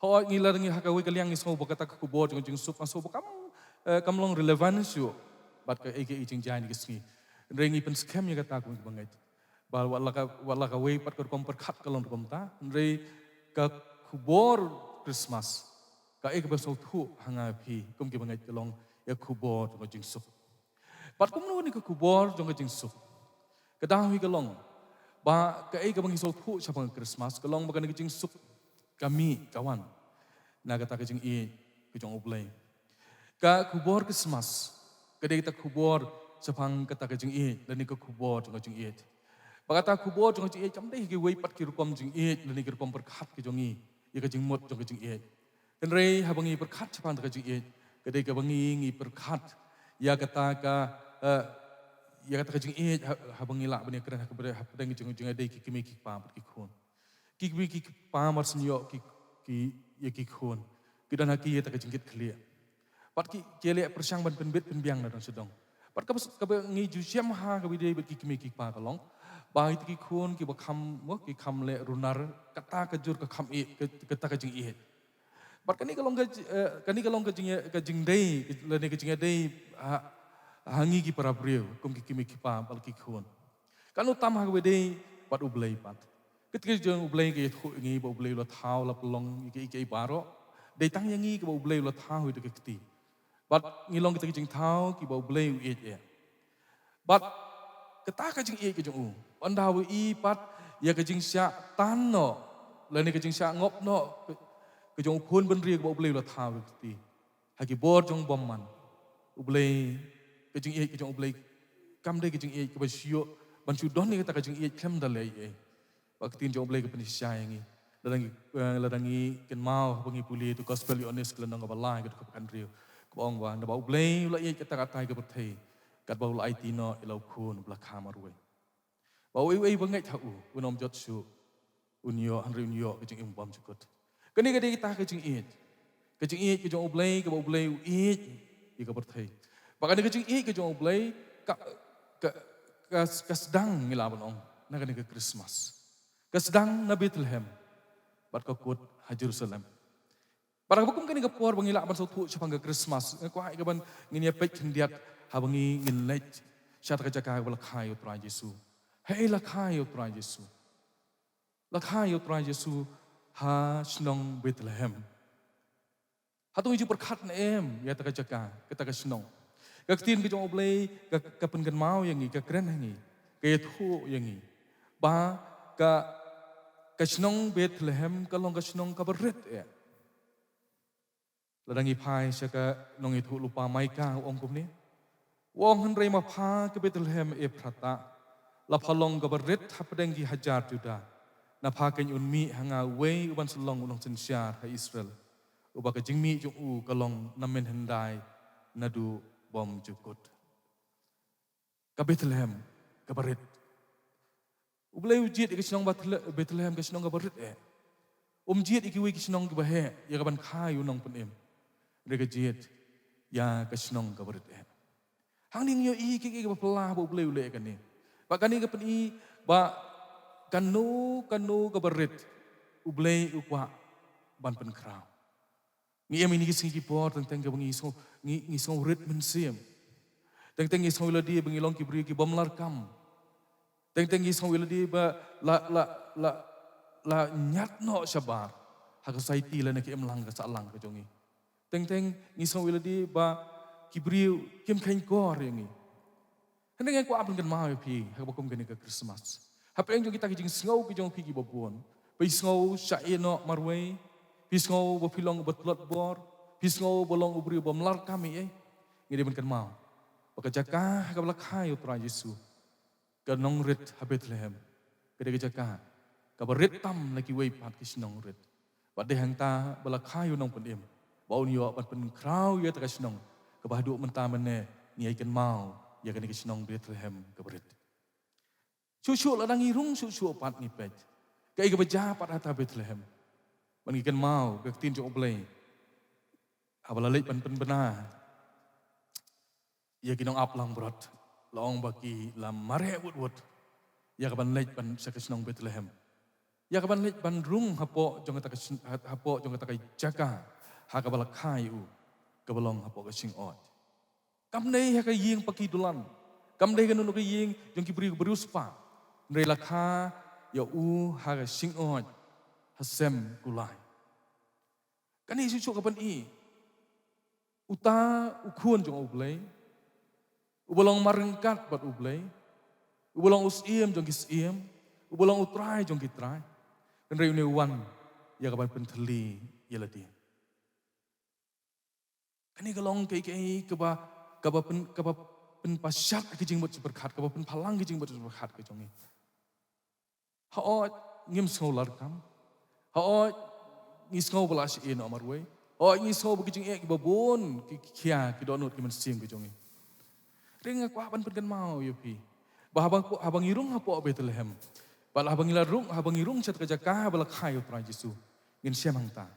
Hooid, ngi la, ngi ha kawei ka liang ngi sngew ba kata ka khubor jong ka jingsuk, ngi sngew ba kam, eh, kam long relevant shuh bad kaei kaei jingjia ha kine ki sngi. Hynrei ngi pynskhem ïa kata kum ki bangeit. Ba wat la ka, wat la kawei pat ka rukom pyrkhat ka long rukom ta, hynrei ka khubor Christmas, kaei kaba sngewthuh ha nga phi kum ki bangeit ka long ïa ka khubor jong ka jingsuk. Bad kumno ne ka khubor jong ka jingsuk? Ka daw hi ka long ba kaei kaba ngi sngewthuh shaphang ka Christmas ka long ba kane ka jingsuk ka mih ka wan na kata ka jingïeit ka jong U Blei. Ka khubor Christmas ka dei kata ka khubor shaphang kata ka jingïeit lane ka khubor jong ka jingïeit. Ba kata ka khubor jong ka jingïeit kam dei ha kiwei pat ki rukom jingïeit lane ki rukom pyrkhat ki jong ngi ïa ka jingmut jong ka jingïeit. Hynrei haba ngi pyrkhat shaphang kata ka jingïeit, ka dei kaba ngi, ngi pyrkhat ïa kata ka, eh, ïa kata ka jingïeit ha, haba ngi lah ban ïakren ha ka bynta, hapdeng jong, jong ïadei ki kmie ki kpa bad ki khun. Ki kmie ki kpa mar shu ïoh ki, ki, ïa ki khun, ki don ha ki ïa kata ka jingkitkhlieh. Bad ki, ki leh pyrshang ban pynbit pynbiang na dong sha dong. Bad kaba, kaba ngi ju shem ha kaba ïadei bad ki kmie ki kpa ka long ba ïa kita ki khun kiba kham, mo, ki kham leh runar, kata ka jur ka kham ïeit, ka, kata ka jingïeit. Bad kane ka long ka ji-, eh, kane ka long ka jing, ka jingdei, lane ka jingïadei ha, ha ngi ki para briew kum ki kmie ki kpa bad ki khun. Kan u tam ha kaba ïadei bad U Blei pat. Kata ka jong U Blei ka ïathuh ïa ngi ba U Blei u la thaw, la pynlong ïa ki, ïa ki baroh. Dei tang ïa ngi kaba U Blei u la thaw ïa ka kti. Bad ngi long kita ki jingthaw kiba U Blei u ïeit eh. Bad kata ka jingïeit ka jong u, ynda u i pat ïa ka jingshah tan noh lane ka jingshah ngop noh ka, ka jong u khun bynriew kaba U Blei u la thaw ïa ka kti. Ha ki bor jong bymman, U Blei, ka jingïeit ka jong U Blei kam dei ka jingïeit kaba shu ïoh ban shu don ïa kata ka jingïeit khlem da leh ei ei. Ba ka ktien jong U Blei ka pynshisha ïa ngi. Lada ngi, eh, lada ngi kynmaw haba ngi pule ïa u gospel Ïoannis ka lynnong kaba lai ka dkhot khathynriew, kaba ong ba, naba U Blei u la ïeit katta katta ïa ka pyrthei, katba u la aiti noh ïa la u khun ba la kha marwei. Ba uei uei ba ngeit ha u, un ym jot shuh, un ïoh, hynrei un ïoh ka jingim bymjukut. Kane ka dei kata ka jingïeit. Ka jingïeit ka jong U Blei, kaba U Blei u ïeit ïa ka pyrthei. Ba kane ka jingïeit ka jong U Blei ka, ka, ka, ka sdang, ngi lah ban ong, na kane ka Krismas. Ka sdang na Bethlehem bad ka kut ha Jerusalem. Bad haba kum kane ka por ba ngi lah ban sngewthuh shaphang ka Krismas, nga kwah ïa ka ban ngin ïa peit khyndiat haba ngi, ngin leit sha kata ka jaka kaba la kha ïa u Trai Jisu. Hei, la kha ïa u Trai Jisu. La kha ïa u Trai Jisu ha shnong Bethlehem. Hato ngi ju pyrkhat ne em ïa kata ka jaka, kata ka shnong? Ka ktien ka jong U Blei ka, ka pynkynmaw ïa ngi, ka kren ha ngi, ka ïathuh ïa ngi ba ka, ka shnong Bethlehem ka long ka shnong kaba rit eh. Lada ngi phai sha ka nongïathuhlypa Maika, u ong kumne. U ong, hynrei ma pha ka Bethlehem Ephrata, la pha long kaba rit hapdeng ki hajar Juda. Na pha keiñ un mih ha nga uwei uban sa long u nongsynshar ha Israel, uba ka jingmih jong u ka long na mynhyndai naduh bymjukut. Ka Bethlehem kaba rit. U Blei u jied ïa ka shnong Bethle-, Bethlehem ka shnong kaba rit eh. Um jied ïa kiwei ki shnong kiba heh ïa ka ban kha ïa u nongpynim. Hynrei ka jied ïa ka shnong kaba rit eh. Hangne ngi ïohi kiei kiei kiba phylla ba U Blei u leh ïa kane. Ba kane ka pyni ba kano kano kaba rit, U Blei u kwah ban pynkhraw. Ngi im ïa kine ki sngi ki por teng teng kaba ngi sngew, ngi, ngi sngew rit mynsiem. Teng teng ngi sngew ïa lade ba ngi long ki briew ki bym larkam. Teng teng ngi sngew ïa lade ba la, la, la, la ñiad noh shabar ha ka society lane ka imlang ka sahlang ka jong ngi. Teng teng ngi sngew ïa lade ba ki briew kim kheiñ kor ïa ngi. Hynrei nga kwah pynkynmaw ïa phi ha kaba kum kane ka Krismas. Hapdeng jong kita ki jingsngew ki jong phi kiba bun, phi sngew shah ïehnoh marwei, phi sngew ba phi long uba tlot bor, phi sngew ba long u briew bym larkam ei ei, ngi dei ban kynmaw ba ka jaka ha kaba la kha ïa u Trai Jisu, ka nongrit ha Bethlehem, ka dei ka jaka kaba rit tam na kiwei pat ki shnong rit. Bad dei hangta ba la kha ïa u nongpynim ba un ïoh ban pynkhraw ïa kata ka shnong kaba haduh mynta mynne ngi ïai kynmaw ïa kane ka shnong Bethlehem kaba rit. Shuh shuh lada ngi rung shuh shuh pat ngi peit kaei kaba jia pat hata Bethlehem. Bad ngi kynmaw ka ktien jong U Blei haba la leit ban pynbna ïa ki nongap langbrot, la ong ba ki la mareh wut wut ïa ka ban leit ban sha ka shnong Bethlehem, ïa ka ban leit ban rung hapoh jong kata ka sn-, ha-, hapoh jong kata ka jaka ha kaba la kha ïa u, kaba long hapoh ka shingoid. Kam dei ha ka ïing paki dulan, kam dei ha kano kano ka ïing jong ki briew, briew spah, hynrei la kha ïa u ha ka shingoid, ha sem kulai. Kane shuh shuh ka pyni uta u khun jong U Blei, uba long marryngkat bad U Blei, uba long u Syiem jong ki syiem, uba long u Trai jong ki trai, hynrei une u wan ïa ka ban pynthylli ïa lade. Kane ka long kaei kaei kaba, kaba pyn-, kaba pynpashat ka jingmut jingpyrkhat, kaba pynphalang ka jingmut jingpyrkhat ka jong ngi. Hooid, ngim sngew larkam. Hooid, ngi sngew ba la shah ïehnoh marwei. Hooid, ngi sngew ba ki jingeh kiba bun ki, ki khia, ki dohnud ki mynsiem ki jong ngi. Te nga kwah ban pynkynmaw ïa phi ba haba, haba ngi rung hapoh Bethlehem, ba la haba ngi la rung, haba ngi rung sha ka jaka ba la kha ïa u Trai Jisu, ngin shem hangta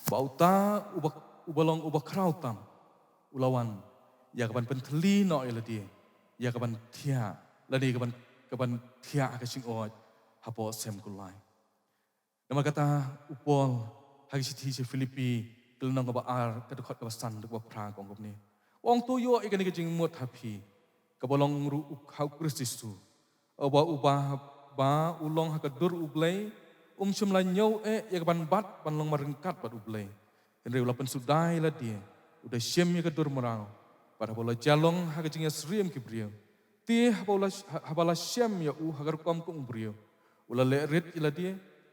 ba uta uba, uba long uba khraw tam u la wan ïa ka ban pynthylli noh ïa lade ïa ka ban thiah, lane ka ban, ka ban thiah ha ka shingoid hapoh sem kulai. Namar kata u Paul ha ka shithi sha Philippi, ka lynnong kaba ar, ka dkhot kaba san, dkhot kaba phra, ka ong kumne. U ong to ïoh ïa kane ka jingmut ha phi kaba long ruh ha u Khrist Jisu, uba, uba, ba u long ha ka dur U Blei, um shym la ñiew eh ïa ka ban bat ban long marryngkat bad U Blei. Hynrei u la pynsuda ïa lade, u da shim ïa ka dur mraw, bad haba u la jia long ha ka jingïasyriem ki briew. Te haba u la, haba la shem ïa u ha ka rukom kum u briew, u la leh rit ïa lade,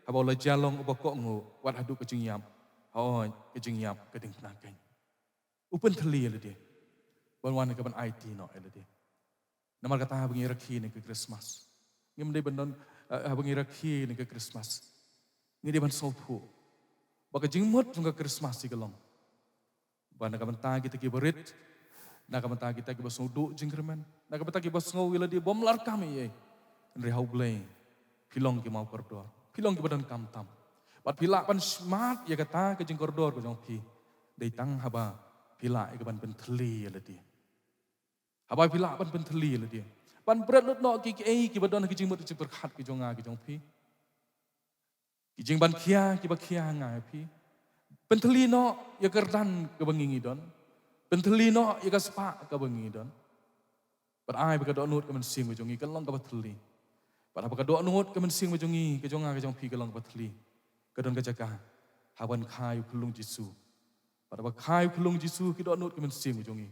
haba u la jia long uba kohnguh wat haduh ka jingïap, hooid, ka jingïap ka diengphna keiñ. U pynthylli ïa lade ban wan ka ban aiti noh ïa lade. Namar kata haba ngi rakhe ïa ka Christmas, ngim dei ban don, eh, haba ngi rakhe ïa ka Christmas, ngi dei ban sngewthuh ba ka jingmut jong ka Christmas hi ka long ba na ka bynta kita kiba rit, na ka bynta kita kiba sngew duh jingkyrmen, na ka bynta kiba sngew ïa lade bym lah kam ei ei, hynrei ha U Blei phi long ki maw kordor, phi long kiba donkam tam. Bad phi lah ban shmat ïa kata ka jingkordor ka jong phi dei tang haba phi lah ïa ka ban pynthylli ïa lade. Haba phi lah ban pynthylli ïa lade, ban bret lut noh ki, kiei kiba don ha ki jingmut jingpyrkhat ki jong nga ki jong phi, ki jingban khia kiba khia ha nga ha phi. Pynthylli noh ïa ka kyrdan kaba ngi ngi don. Pynthylli noh ïa ka spah kaba ngi ngi don. Bad ai ba ka dohnud ka mynsiem ka jong ngi kan long kaba thylli. Bad haba ka dohnud ka mynsiem ka jong ngi, ka jong nga, ka jong phi ka long kaba thylli, ka don ka jaka ha ban kha ïa u khyllung Jisu. Bad haba kha ïa u khyllung Jisu ha ki dohnud ka mynsiem ka jong ngi,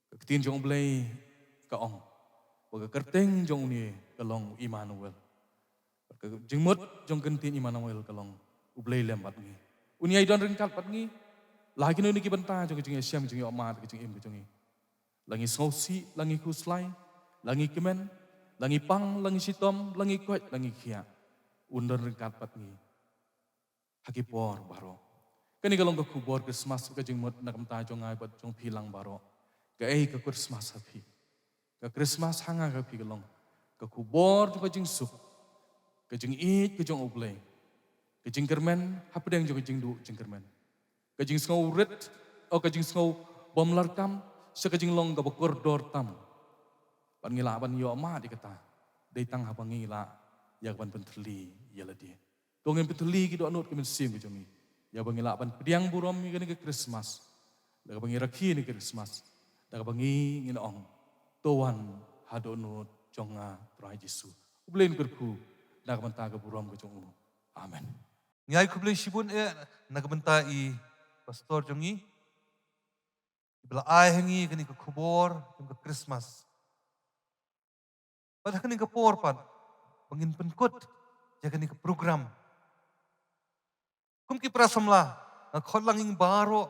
ka ktien jong U Blei ka ong ba ka kyrteng jong une ka long u Immanuel. Ka jingmut jong ka ktien Immanuel ka long U Blei lem bad ngi. Un ïai don ryngkat bad ngi la ha kino kino ki bynta jong ka jingïashem, jingïohmad, ka jingim ka jong ngi. La ngi sngewsih, la ngi khuslai, la ngi kmen, la ngi pang, la ngi shitom, la ngi koit, la ngi khiah, un don ryngkat bad ngi ha ki por baroh. Kane ka long ka khubor Christmas, ka jingmut na ka bynta jong nga bad jong phi lang baroh. Kaei ka Christmas ha phi? Ka Christmas ha nga ha phi ka long ka khubor jong ka jingsuk, ka jingïeit ka jong U Blei, ka jingkyrmen hapdeng jong ka jingduh jingkyrmen, ka jingsngew rit, o ka jingsngew bym lah kam, sha ka jinglong kaba kordor tam. Bad ngi lah ban ïohmad ïa kata dei tang haba ngi lah ïa ka ban pynthylli ïa lade. To ngin pynthylli ki dohnud ki mynsiem ki jong ngi ïa ba ngi lah ban pdiang burom ïa kane ka Christmas, da kaba ngi rakhe ïa kane ka Christmas, da kaba ngi ngin ong, to wan ha dohnud jong nga Trai Jisu. U Blei un kyrkhu na ka bynta ka burom ka jong u. Amen. Ngi ai khublei shibun eh na ka bynta i pastor jong ngi, iba la ai ha ngi kane ka khubor jong ka Christmas. Bad ha kane ka por pat ba ngin pynkut ïa kane ka program, kum ki para samla, nga khot lang ïa ngi baroh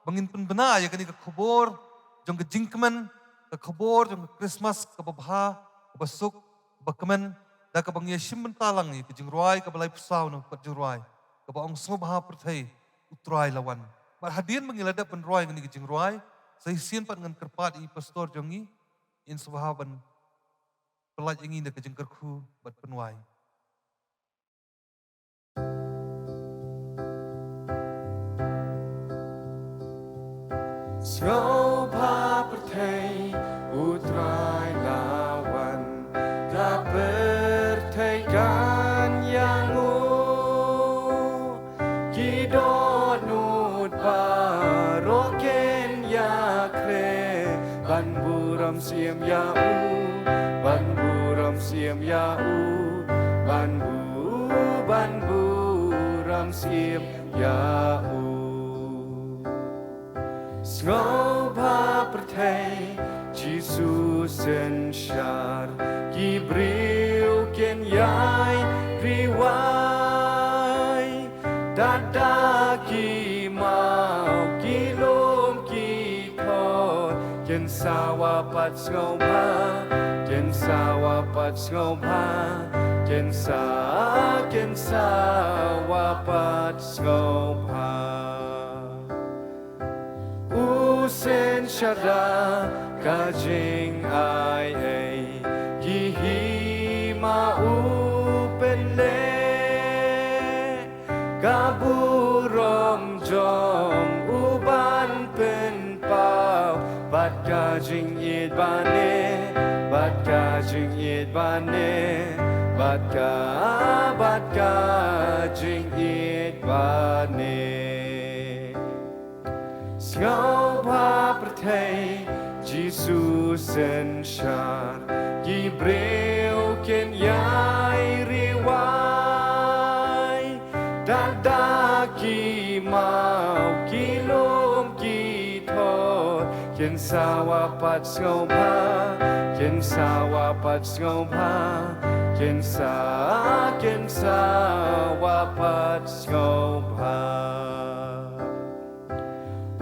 ba ngin pynbna ïa kane ka khubor jong ka jingkmen, ka khubor jong ka Christmas kaba bha, kaba suk, kaba kmen, da kaba ngi ïashim bynta lang ïa ka jingrwai kaba laiphew saw na ka kot jingrwai kaba ong Sngewbha Pyrthei, U Trai la wan. Bad hadien ba ngi la dep ban rwai ïa kane ka jingrwai, sa shisien pat ngan kyrpad ïa i pastor jong ngi, in sngewbha ban pyllait ïa ngi da ka jingkyrkhu bad pynwai. Sngewbha pyrthei, U Trai la wan, ka pyrthei kan ïanguh. Ki dohnud baroh kin ïakren, ban burom siem ïa u, ban burom siem ïa u, ban bu, ban burom siem ïa u. Sngewbha pyrthei, Jisu synshar, ki briew kin ïai riewai. Tad da ki maw, ki lum, ki khot, kin sawa pat sngewbha, kin sawa pat sngewbha, kin sa, kin sawa pat sngewbha. U synshar da Ka jingai ei, ki hima u pynleh, ka burom jong u ban pynpaw, bad ka jingïeit bane, bad ka jingïeit bane, bad ka, bad ka jingïeit bane. Sngewbha pyrthei, Jisu synshar, ki briew kin ïai riewai. Da da ki maw, ki lum ki thor, kin sawa pat sngewbha, kin sawa pat sngewbha, kin sa, kin sawa pat sngewbha.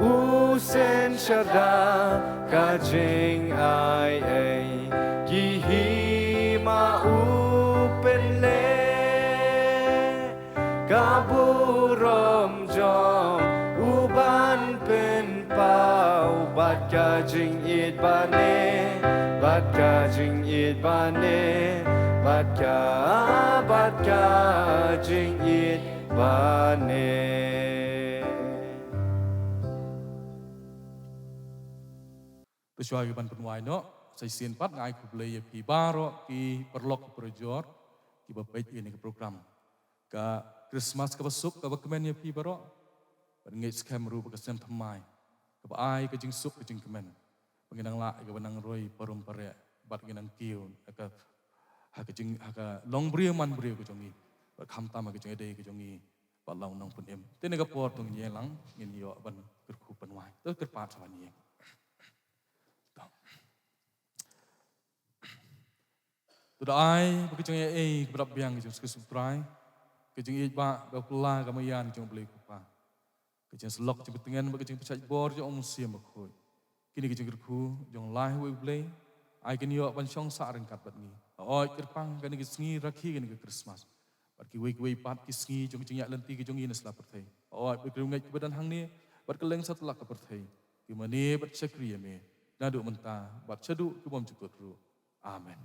U synshar da ka jingai ei, ki hima u pynleh, ka burom jong u ban pynpaw, bad ka jingïeit bane, bad ka jingïeit bane, bad ka, bad ka jingïeit bane. Te shuwa ban pynwai noh, sa shisien pat nga ai khublei ïa phi baroh ki paralok ki parajor kiba peit ïa kane ka program. Ka Christmas kaba suk kaba kmen ïa phi baroh. Bad ngeit skhem ruh ba ka snem thymmai kaba ai ka jingsuk ka jingkmen, ba ngin nang lah ïa kaba nang roi parum pareh, bad ngin nang kiew ha ka, ha ka jing, ha ka longbriew manbriew ka jong ngi, bad khamtam ha ka jingïadei ka jong ngi bad la u nongpynim. Te na ka por to ngin ïeng lang, ngin ïoh ban kyrkhu pynwai. To kyrpad sa ban ïeng. To da ai ba ka jingïaei kaba dap biang ka jong U Jisu Khrist U Trai, ka jingïeit ba, ba kylla ka maïan jong U Blei U Kpa, ka jingsyllok jingpyntngen bad ka jingpynshait bor jong U Mynsiem Bakhuid, kine ki jingkyrkhu jong lai ha U Blei, ai kin ïoh ban shong sah ryngkat bad ngi. Hooid kyrpang kane ka sngi rakhe kane ka Christmas, bad kiwei kiwei pat ki sngi jong ka jingïaid lynti ka jong ngi na sla pyrthei. Hooid bad ki riewngeit kiba don hangne bad kylleng satlak ka pyrthei, ki mane bad shakri ïa me naduh mynta bad shaduh ki bymjukut ruh. Amen.